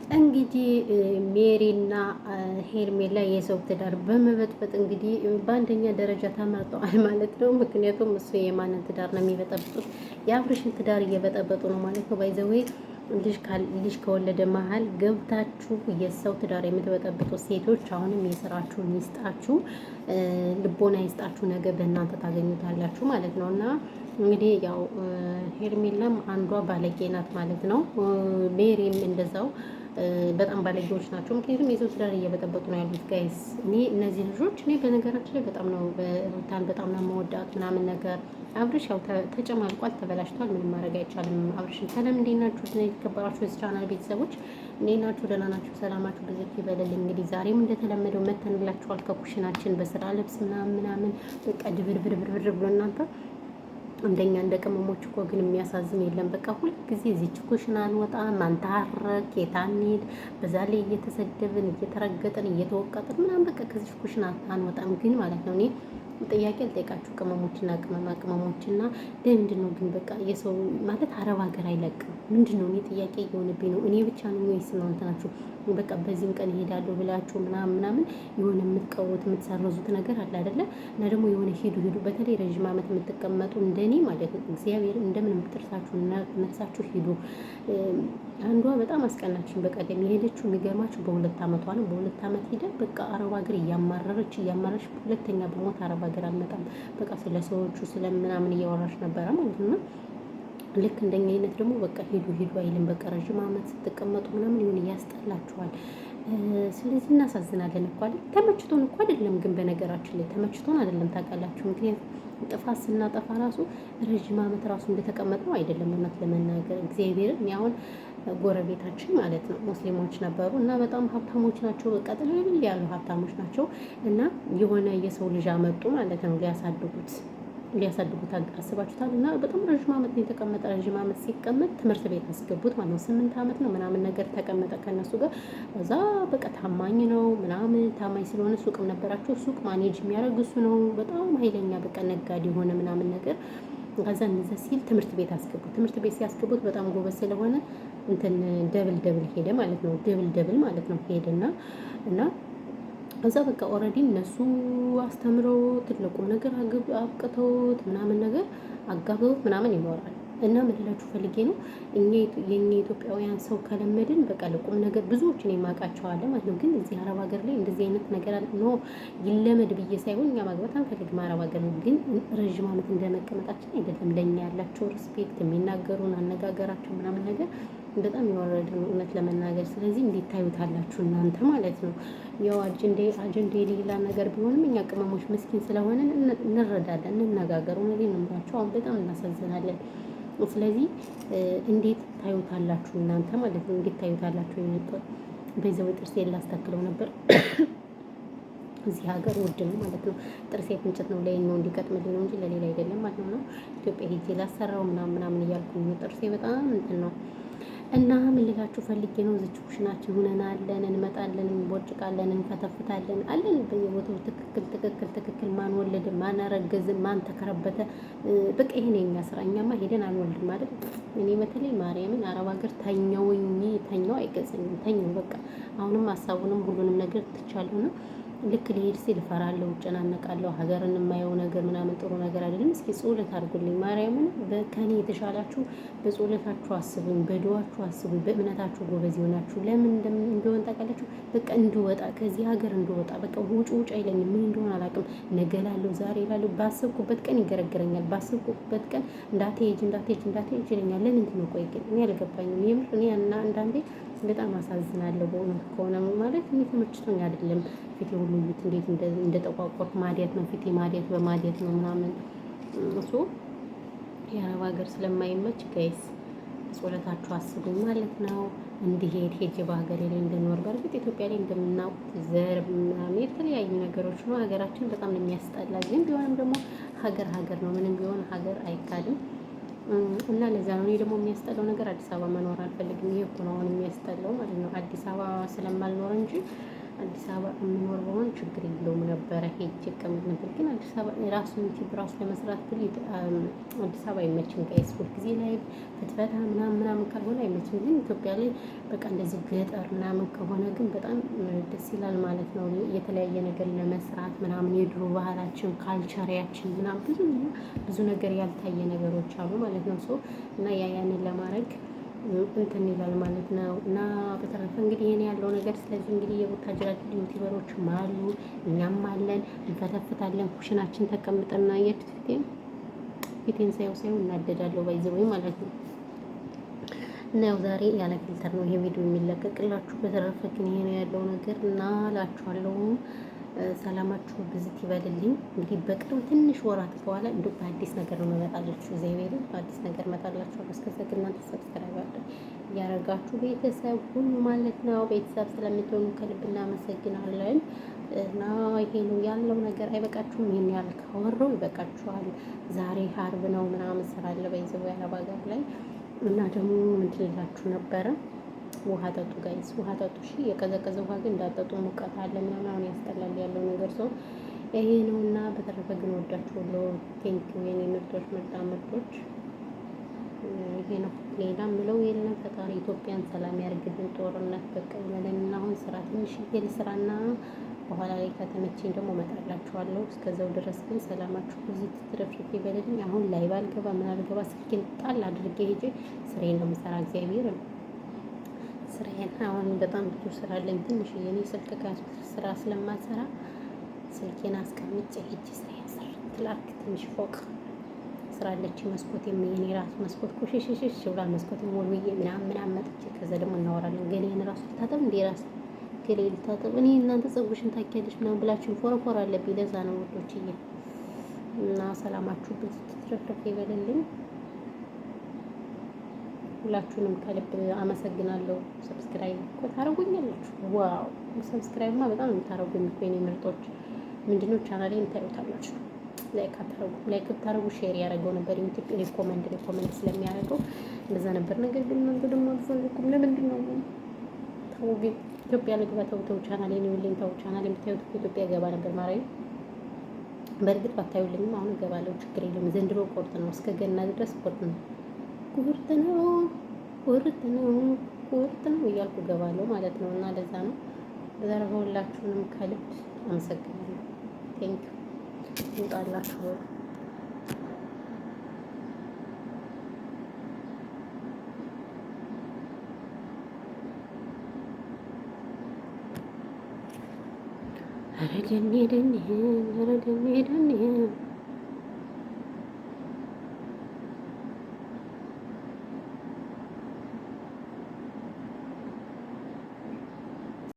እንግዲህ ሜሪና ሄርሜላ የሰው ትዳር በመበጥበጥ እንግዲህ በአንደኛ ደረጃ ተመርጠዋል ማለት ነው። ምክንያቱም እሱ የማንን ትዳር ነው የሚበጠብጡት? የአብርሽን ትዳር እየበጠበጡ ነው ማለት ነው። By the way ልጅ ከወለደ መሀል ገብታችሁ የሰው ትዳር የምትበጠብጡ ሴቶች አሁንም የስራችሁን ይስጣችሁ፣ ልቦና ይስጣችሁ። ነገ በእናንተ ታገኙታላችሁ ማለት ነው። እና እንግዲህ ያው ሄርሜላም አንዷ ባለጌ ናት ማለት ነው። ሜሪም እንደዛው በጣም ባለጌዎች ናቸው። ምክንያቱም የሰው ትዳር እየበጠበጡ ነው ያሉት guys። እኔ እነዚህ ልጆች እኔ በነገራችን ላይ በጣም ነው ሩታን በጣም ነው መወዳት ምናምን ነገር። አብርሽ ያው ተጨማልቋል፣ ተበላሽቷል። ምንም ማድረግ አይቻልም። አብርሽን ሰላም፣ እንዴት ናችሁ? የተከበራችሁ የዚህ ቻናል ቤተሰቦች እንዴት ናችሁ? ደህና ናችሁ? ሰላማችሁ ብዙ ይበልልኝ። እንግዲህ ዛሬም እንደተለመደው መተንላችኋል ከኩሽናችን በስራ ልብስ ምናምን ምናምን በቃ ድብርብርብርብር ብሎ እናንተ እንደኛ እንደ ቅመሞች እኮ ግን የሚያሳዝን የለም። በቃ ሁልጊዜ እዚች ኩሽና አንወጣም፣ አንታረቅ፣ የት አንሄድ፣ በዛ ላይ እየተሰደብን እየተረገጥን እየተወቀጥን ምናምን በቃ ከዚች ኩሽና አንወጣም ግን ማለት ነው። እኔ ጥያቄ ልጠይቃችሁ ቅመሞችና ቅመማ ቅመሞችና ለምንድን ነው ግን በቃ የሰው ማለት አረብ ሀገር አይለቅም? ምንድን ነው? እኔ ጥያቄ እየሆነብኝ ነው። እኔ ብቻ ነው ወይስ እናንተ ናችሁ? በቃ በዚህም ቀን እሄዳለሁ ብላችሁ ምናምን ምናምን የሆነ የምትቀሩት የምትሰረዙት ነገር አለ አይደለ? እና ደግሞ የሆነ ሂዱ ሂዱ፣ በተለይ ረዥም ዓመት የምትቀመጡ እንደኔ ማለት ነው፣ እግዚአብሔር እንደምንም ጥርሳችሁ ነፍሳችሁ ሂዱ። አንዷ በጣም አስቀናችን። በቀደም የሄደችው የሚገርማችሁ በ2 ዓመቷ ነው። በ2 ዓመት ሄደ በቃ አረብ ሀገር እያማረረች እያማረረች፣ ሁለተኛ በሞት አረብ ሀገር አልመጣም፣ በቃ ስለ ሰዎቹ ስለምናምን እያወራች ነበረ ማለት ነው። ልክ እንደኛ አይነት ደግሞ በቃ ሂዱ ሂዱ አይልም። በቃ ረዥም ዓመት ስትቀመጡ ምናምን ይሁን ያስጠላችኋል። ስለዚህ እናሳዝናለን እኮ አይደል? ተመችቶን እኮ አይደለም። ግን በነገራችን ላይ ተመችቶን አይደለም ታውቃላችሁ። ምክንያቱም ጥፋት ስናጠፋ ራሱ ረዥም ዓመት ራሱ እንደተቀመጥነው አይደለም። እውነት ለመናገር እግዚአብሔርን አሁን ጎረቤታችን ማለት ነው ሙስሊሞች ነበሩ እና በጣም ሀብታሞች ናቸው። በቃ ጥልል ያሉ ሀብታሞች ናቸው። እና የሆነ የሰው ልጅ አመጡ ማለት ነው ሊያሳድጉት ሊያሳድጉት አስባችሁታል። እና በጣም ረዥም ዓመት ነው የተቀመጠ። ረዥም ዓመት ሲቀመጥ ትምህርት ቤት አስገቡት ማለት ነው። 8 ዓመት ነው ምናምን ነገር ተቀመጠ ከእነሱ ጋር። እዛ በቃ ታማኝ ነው ምናምን። ታማኝ ስለሆነ ሱቅም ነበራቸው። ሱቅ manage የሚያደርግ እሱ ነው። በጣም ኃይለኛ በቃ ነጋዴ የሆነ ምናምን ነገር። ከዛ እንደዛ ሲል ትምህርት ቤት አስገቡት። ትምህርት ቤት ሲያስገቡት በጣም ጎበዝ ስለሆነ እንትን double double ሄደ ማለት ነው። Double double ማለት ነው ሄደና እና ከዛ በቃ already እነሱ አስተምረው ትልቁም ነገር አብቅተውት ምናምን ነገር አጋብተውት ምናምን ይኖራል። እና ምን ልላችሁ ፈልጌ ነው፣ እኛ የኛ ኢትዮጵያውያን ሰው ከለመድን በቃ ለቁም ነገር ብዙዎችን የማውቃቸው አለ ማለት ነው። ግን እዚህ አረብ ሀገር ላይ እንደዚህ አይነት ነገር no ይለመድ ብዬ ሳይሆን እኛ ማግባት አንፈልግም አረብ ሀገር ነው። ግን ረዥም ዓመት እንደመቀመጣችን አይደለም ለእኛ ያላቸው respect፣ የሚናገሩን አነጋገራቸው ምናምን ነገር በጣም የወረደ ነው እውነት ለመናገር። ስለዚህ እንዴት ታዩታላችሁ እናንተ ማለት ነው። ያው አጀንዴ አጀንዴ ሌላ ነገር ቢሆንም እኛ ቅመሞች ምስኪን ስለሆነን እንረዳለን፣ እንነጋገር። እውነቴን ነው የምላችሁ። አሁን በጣም እናሳዝናለን። ስለዚህ እንዴት ታዩታላችሁ እናንተ ማለት ነው። እንዴት ታዩታላችሁ? የመጣው በዛው ጥርሴን ላስተክለው ነበር። እዚህ ሀገር ውድ ነው ማለት ነው። ጥርሴ ፍንጭት ነው ለይኛው እንዲቀጥምልኝ ነው እንጂ ለሌላ አይደለም ማለት ነው። ኢትዮጵያ ሄጄ ላሰራው ምናምን ምናምን እያልኩኝ ነው። ጥርሴ በጣም እንትን ነው። እና ምን ልላችሁ ፈልጌ ነው፣ እዚች ኩሽናችን ሁነን አለን፣ እንመጣለን፣ እንቦጭቃለን፣ እንፈተፍታለን አለን በየቦታው። ትክክል ትክክል ትክክል። ማን ወለደ፣ ማን አረገዘ፣ ማን ተከረበተ፣ በቃ ይሄን የኛ ስራ። እኛማ ሄደን አንወልድም አይደል? እኔ በተለይ ማርያምን አረብ ሀገር ተኛውኝ ተኛው አይገጸኝም ተኛው በቃ። አሁንም ሀሳቡንም ሁሉንም ነገር ትቻለሁ ነው። ልክ ልሄድ ሲል እፈራለሁ፣ እጨናነቃለሁ። ሀገርን የማየው ነገር ምናምን ጥሩ ነገር አይደለም። እስኪ ጸሎት አድርጉልኝ ማርያምን። ከኔ የተሻላችሁ በጸሎታችሁ አስቡኝ፣ በዱዓችሁ አስቡኝ፣ በእምነታችሁ ጎበዝ ይሆናችሁ። ለምን እንደሆነ ታውቃላችሁ? በቃ እንድወጣ ከዚህ ሀገር እንድወጣ በቃ ውጭ ውጭ አይለኝም። ምን እንደሆነ አላውቅም። ነገ እላለሁ፣ ዛሬ እላለሁ። ባሰብኩበት ቀን ይገረግረኛል። ባሰብኩበት ቀን እንዳትሄጅ እንዳትሄጅ እንዳትሄጅ ይለኛል። ለምንድን ነው ቆይ ግን እኔ አልገባኝም። የምር እኔ አንዳንዴ በጣም አሳዝናለሁ። በእውነት ከሆነ ማለት እኔ ተመችቶኝ አይደለም። ፊቴ ሁሉ እዩት እንዴት እንደጠቋቆርኩ፣ ማዲያት ነው ፊቴ፣ ማዲያት በማዲያት ነው ምናምን። እሱ የአረብ ሀገር ስለማይመች guys ጸሎታችሁ አስቡኝ ማለት ነው። እንዲሄድ ሄጄ በሀገሬ ላይ እንድኖር። በእርግጥ ኢትዮጵያ ላይ እንደምናውቁት ዘር ምናምን የተለያዩ ነገሮች ነው። ሀገራችን በጣም ነው የሚያስጠላ። ግን ቢሆንም ደግሞ ሀገር ሀገር ነው። ምንም ቢሆን ሀገር አይካድም። እና ለዛ ነው እኔ ደግሞ የሚያስጠላው ነገር አዲስ አበባ መኖር አልፈልግም። ይሄ እኮ ነው አሁን የሚያስጠላው ማለት ነው። አዲስ አበባ ስለማልኖር እንጂ አዲስ አበባ የምኖር በሆን ችግር የለውም ነበረ፣ ሄጄ እቀመጥ ነበር። ግን አዲስ አበባ የራሱ ዩቲዩብ ራሱ ለመስራት ብል አዲስ አበባ አይመችም guys። ሁልጊዜ live ፍትፈታ ምናምን ምናምን ካልሆነ አይመችም። ግን ኢትዮጵያ ላይ በቃ እንደዚህ ገጠር ምናምን ከሆነ ግን በጣም ደስ ይላል ማለት ነው። የተለያየ ነገር ለመስራት ምናምን የድሮ ባህላችን culture ኣችን ምናምን ብዙ ብዙ ነገር ያልታየ ነገሮች አሉ ማለት ነው። So እና ያ ያንን ለማድረግ እንትን ይላል ማለት ነው። እና በተረፈ እንግዲህ ይሄን ያለው ነገር ስለዚህ እንግዲህ የቡታጅራ YouTuber ኦችም አሉ፣ እኛም አለን፣ እንፈተፍታለን። ኩሽናችን ተቀምጠን አያችሁት ፊቴን ፊቴን ሳየው ሳየው እናደዳለሁ by the way ማለት ነው። እና ያው ዛሬ ያለ filter ነው ይሄ ቪዲዮ የሚለቀቅላችሁ። በተረፈ ግን ይሄ ነው ያለው ነገር እና እላችኋለሁ። ሰላማችሁ ብዝት ይበልልኝ። እንግዲህ በቅርብ ትንሽ ወራት በኋላ እንዲሁ በአዲስ ነገር ነው እመጣላችሁ። እግዚአብሔርን በአዲስ ነገር እመጣላችኋለሁ። እስከዛ ግን እናንተ subscribe እያደረጋችሁ ቤተሰብ ሁሉ ማለት ነው። ቤተሰብ ስለምትሆኑ ከልብ እናመሰግናለን። እና ይሄ ነው ያለው ነገር። አይበቃችሁም? ይሄን ያህል ካወራሁ ይበቃችኋል። ዛሬ አርብ ነው ምናምን ስራ አለ by the way አረብ ሀገር ላይ እና ደግሞ ምንድን ልላችሁ ነበረ፣ ውሃ ጠጡ guys፣ ውሃ ጠጡ። እሺ የቀዘቀዘ ውሃ ግን እንዳጠጡ፣ ሙቀት አለ ምናምን፣ አሁን ያስጠላል ያለው ነገር ሰው ይሄ ነው። እና በተረፈ ግን ወዳችኋለሁ። Thank you የኔ ምርጦች፣ ምርጣ ምርጦች። ይሄ ነው፣ ሌላ ምለው የለም። ፈጣሪ ኢትዮጵያን ሰላም ያርግልን፣ ጦርነት በቃ ይበለንና አሁን ስራ ትንሽ ስራና በኋላ ላይ ከተመቸኝ ደግሞ እመጣላችኋለሁ። እስከዛው ድረስ ግን ሰላማችሁ ብዙ ትትረፍርፍ ይበልልኝ። አሁን ላይ ባልገባ ምን አልገባ ስልኬን ጣል አድርጌ ሄጄ ስራዬን ነው የምሰራ። እግዚአብሔር ስራዬን አሁን በጣም ብዙ ስራ አለኝ። ትንሽ የኔ ስልክ ከያዝኩት ስራ ስለማልሰራ ስልኬን አስቀምጬ ሄጄ ስራዬን ስርት ላድርግ። ትንሽ ፎቅ ስራ አለች። መስኮት የኔ ራሱ መስኮት ኩሽሽሽሽ ብሏል። መስኮት ሞልዬ ምናምን ምናምን መጥቼ ከዛ ደግሞ እናወራለን። ገሌን ራሱ ልታጠብ እንዴ ራስ ገሌ ልታጠብ እኔ እናንተ ፀጉርሽን ታኪያለሽ ምናምን ብላችሁ ፎረፎር አለብኝ። ለዛ ነው ውዶችዬ። እና ሰላማችሁ ብዙ ትትረፍረፍ ይበልልኝ። ሁላችሁንም ከልብ አመሰግናለሁ። Subscribe እኮ ታደርጉኛላችሁ። Wow subscribe ማ በጣም የምታደርጉኝ እኮ የኔ ምርጦች። ምንድነው ቻናሌን ታዩታላችሁ። Like አታረጉ። Like ብታረጉ share ያደረገው ነበር ዩቲዩብ recommend ስለሚያደርገው እንደዛ ነበር። ነገር ግን እናንተ ደግሞ አልፈልኩም። ለምንድን ነው? ተው ግን ኢትዮጵያ ልግባ። ተው ተው፣ ቻናሌን ይኸውልኝ። ተው ቻናሌን ብታዩት እኮ ኢትዮጵያ ገባ ነበር ማርያም። በእርግጥ ባታዩልኝም አሁን እገባለሁ፣ ችግር የለም። ዘንድሮ ቁርጥ ነው፣ እስከ ገና ድረስ ቁርጥ ነው፣ ቁርጥ ነው፣ ቁርጥ ነው፣ ቁርጥ ነው እያልኩ እገባለሁ ማለት ነው። እና ለዛ ነው። በተረፈ ሁላችሁንም ከልብ አመሰግናለሁ። Thank you ይውጣላችሁ። ኧረ ደኔ ደኔ፣ ኧረ ደኔ ደኔ።